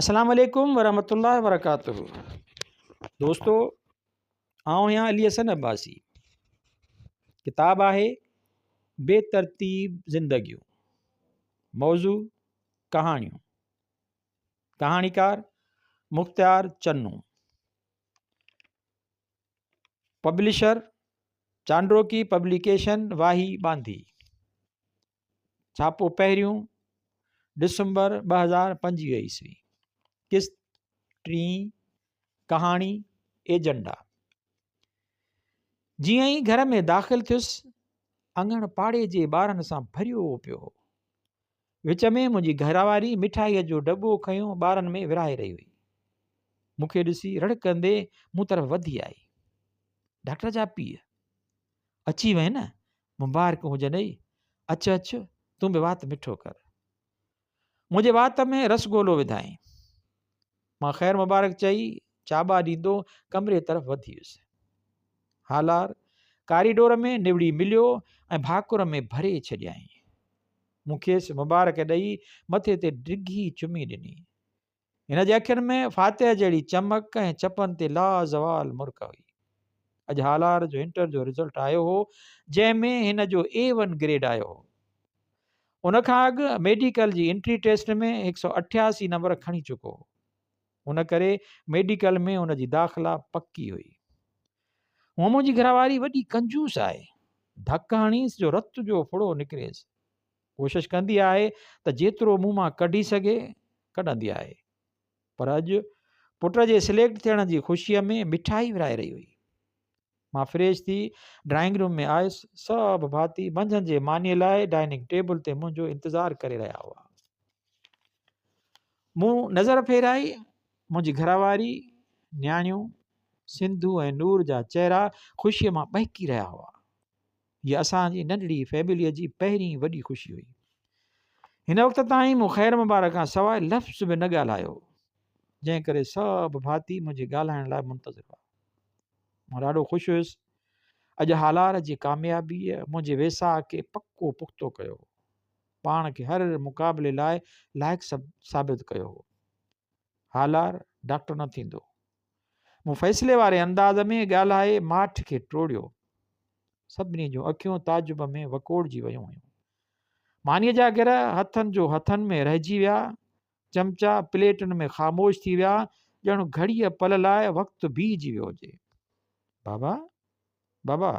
السلام عليڪم ورحمة الله وبرڪاته دوستو آئون آهيان علي حسن عباسي ڪتاب آهي بي ترتيب زندگيون موضوع ڪهاڻيون ڪهاڻيڪار مختيار چنو پبلشر چانڊوڪي پبليڪيشن واهي ٻانڌي ڇاپو پهريون ڊسمبر 2025 عيسوي قسط ٽين ڪهاڻي ايجنڊا جيئن ئي گهر ۾ داخل ٿيس اڱڻ پاڙي جي ٻارن سان ڀريو پيو هو وچ ۾ منهنجي گهرواري مٺائيء جو ڊٻو کنيو ٻارن ۾ ورهائي رهي هئي مون کي ڏسي رڙ ڪندي مون طرف وڌي آئي ڊاڪٽر جا پيء اچي وئين نه، مبارڪون هجنئي، اچ اچ، تون به وات مٺو ڪر. منهنجي وات ۾ رس گولو وڌائين. مان خير مبارڪ چئي چاٻا ڏيندو ڪمري طرف وڌي ويس. هالار ڪاريڊور ۾ نوڙي مليو ۽ ڀاڪر ۾ ڀري ڇڏيائين. مون کيس مبارڪ ڏئي مٿي تي ڊگهي چمي ڏني. هن جي اکين ۾ فاتح جهڙي چمڪ ۽ چپن تي لازوال مرڪ هئي. اڄ هالار جو انٽر جو رزلٽ آيو هو، جنهن ۾ هن جو اي ون گريڊ آيو هو. ان کان اڳ ميڊيڪل جي انٽري ٽيسٽ ۾ هڪ سئو اٺياسي نمبر کڻي چڪو هو. ان ڪري ميڊيڪل ۾ هن جي داخلا پڪي هئي. هونء منهنجي گهرواري وڏي ڪنجوس آهي. ڌڪ هڻيس جو رت جو ڦڙو نڪريس. ڪوشش ڪندي آهي ته جيترو مون مان ڪڍي سگهي ڪڍندي آهي پر اڄ پٽ جي سليڪٽ ٿيڻ جي خوشيء ۾ مٺائي ورهائي رهي هئي. مان فريش ٿي ڊرائنگ روم ۾ آيس سڀ ڀاتي منجهند جي مانيء لاء ڊائننگ ٽيبل تي منهنجو انتظار ڪري رهيا هئا. مون نظر ڦيرائي منهنجي گهرواري، نياڻيون، سنڌو ۽ نور جا چهرا خوشيء مان ٻهڪي رهيا هئا. هيء اسان جي ننڍڙي فيمليء جي پهرين وڏي خوشي هئي. هن وقت تائين مون خير مبارڪ کان سواء لفظ به نه ڳالهايو هو، جنهن ڪري سڀ ڀاتي منهنجي ڳالهائڻ لاء منتظر هئا. مان ڏاڍو خوش هيس. اڄ هالار جي ڪاميابيء منهنجي ويساهه کي پڪو پختو ڪيو هو. پاڻ کي هر مقابلي لاء لائق ثابت ڪيو هو. هالار ڊاڪٽر نه ٿيندو. مون فيصلي واري انداز ۾ ڳالهائي ماٺ کي ٽوڙيو. سڀني جون اکيون تعجب ۾ وڪوڙجي ويون هيون. مانيء جا گرهه هٿن جو هٿن ۾ رهجي ويا. چمچا پليٽن ۾ خاموش ٿي ويا، ڄڻ گهڙيء پل لاء وقت بيهجي ويو هجي. بابا! بابا!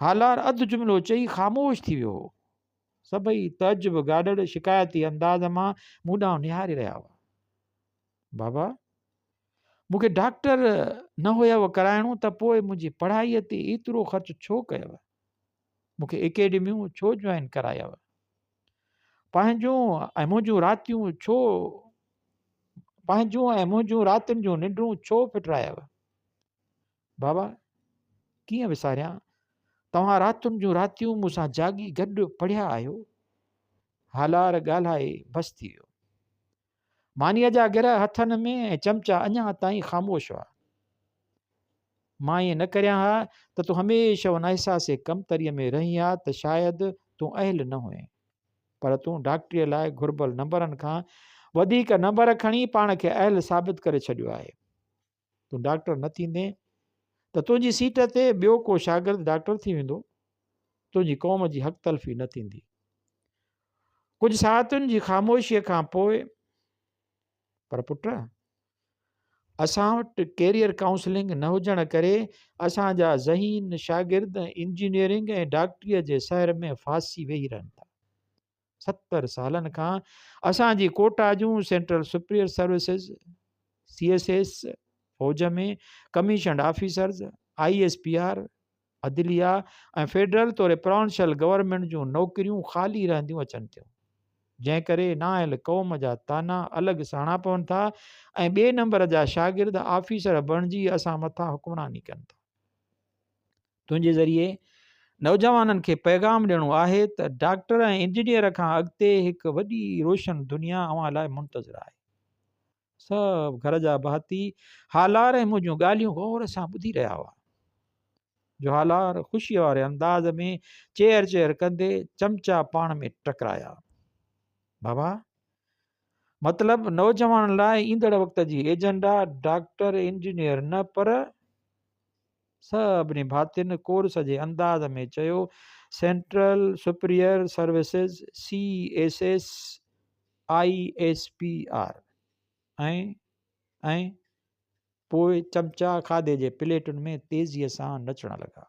هالار اڌ جملو چئي خاموش ٿي ويو هو. سڀئي تعجب گاڏڙ شڪايتي انداز مان مون ڏانهن نهاري رهيا هئا. بابا! مون کي ڊاڪٽر نه هيو ڪرائڻو ته پوء منهنجي پڙهائيء تي ايترو خرچ ڇو ڪيو؟ مون کي اڪيڊميون ڇو جوائن ڪرايو؟ پنهنجون ۽ منهنجون راتيون ڇو پنهنجون ۽ منهنجون راتين جون ننڊون ڇو ڦٽرايو؟ بابا! ڪيئن وساريان، توهان راتين جون راتيون مون سان جاڳي گڏ پڙهيا آهيو. هالار ڳالهائي بس ٿي ويو. مانيء جا گرهه هٿن ۾ ۽ چمچا اڃا تائين خاموش هئا. مان ائين نه ڪريان ها ته تون هميشه ان احساس ڪمتريء ۾ رهين ها ته شايد تون اهل نه هئين. پر تون ڊاڪٽريء لاء گهربل نمبرن کان وڌيڪ نمبر کڻي پاڻ کي اهل ثابت ڪري ڇڏيو آهي. تون ڊاڪٽر نه ٿيندين ته تنهنجي سيٽ تي ٻيو ڪو شاگرد ڊاڪٽر ٿي ويندو. تنهنجي قوم جي حق تلفي نه ٿيندي. ڪجهه ساعتن جي خاموشيء کان پوء پر پٽ اسان وٽ ڪيريئر ڪائونسلنگ نه هجڻ ڪري اسان جا ذهين شاگرد انجنيئرنگ ۽ ڊاڪٽريء جي سحر ۾ ڦاسي ويهي رهن ٿا. 70 سالن کان اسان جي ڪوٽا جون central superior services, C S S, فوج ۾ commissioned officers, I S P R, عدليه ۽ فيڊرل توڙي پراونشل گورنمينٽ جون نوڪريون خالي رهنديون اچن ٿيون، جنهن ڪري نااهل قوم جا طعنا الڳ سهڻا پون ٿا ۽ ٻئي نمبر جا شاگرد آفيسر بڻجي اسان مٿان حڪمراني ڪن ٿا. تنهنجي ذريعي نوجوانن کي پيغام ڏيڻو آهي ته ڊاڪٽر ۽ انجنيئر کان اڳتي هڪ وڏي روشن دنيا اوهان لاء منتظر آهي. سڀ گهر جا ڀاتي هالار ۽ منهنجون ڳالهيون غور سان ٻڌي رهيا هئا. جو هالار خوشيء واري انداز ۾ چير چير ڪندي چمچا پاڻ ۾ ٽڪرايا. بابا! مطلب نوجوانن لاء ايندڙ وقت جي ايجنڊا ڊاڪٽر انجنيئر نه پر سڀني ڀاتين ڪورس جي انداز ۾ چيو central superior services, C S S, I S P R ۽. ۽ پوء چمچا کاڌي جي پليٽن ۾ تيزيء سان نچڻ لڳا.